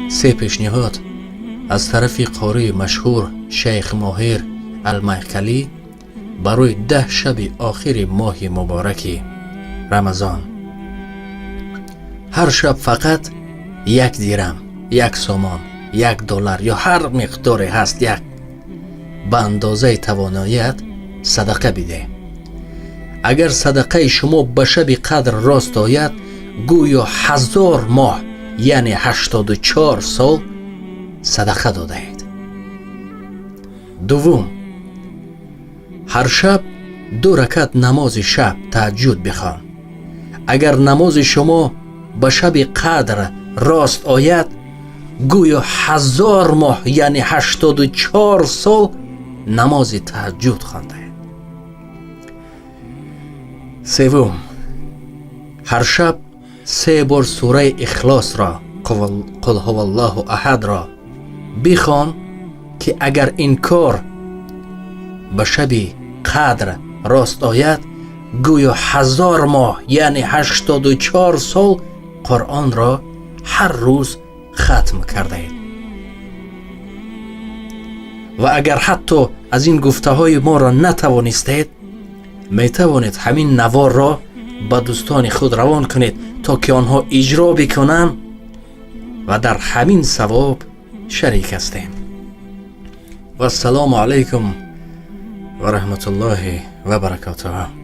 Се пешниҳод аз тарафи қории машҳур Шайх Моҳир Алмайкалӣ барои 10 шаби охири моҳи мубораки Рамазон. Ҳар шаб фақат 1 дирам, 1 сомон, 1 доллар ё ҳар миқдоре ҳаст, як ба андозаи тавоноият садақа бидеҳ. Агар садақаи шумо ба шаби қадр рост ояд, гӯё 1000 моҳ, яъне 84 сол садақа додаед. Дуввум, ҳар шаб ду ракат намози шаб, таҳаҷҷуд бихон. Агар намози шумо ба шаби қадр рост ояд, гӯё 1000 моҳ, яъне 84 сол намози таҳаҷҷуд хондаед. Севум, ҳар шаб се бор сураи Ихлосро, Қул ҳуваллоҳу аҳадро бихон, ки агар ин кор ба шаби қадр рост ояд, гӯё 1000 моҳ, яъне 84 сол Қуръонро ҳар рӯз хатм кардаед. Ва агар ҳатто аз ин гуфтаҳои моро натавонистед, метавонед ҳамин наворро ба дӯстони худ равон кунед, то ки онҳо иҷро бикунанд ва дар ҳамин савоб шарик ҳастем. Вассалому алайкум ва раҳматуллоҳи ва баракотуҳ.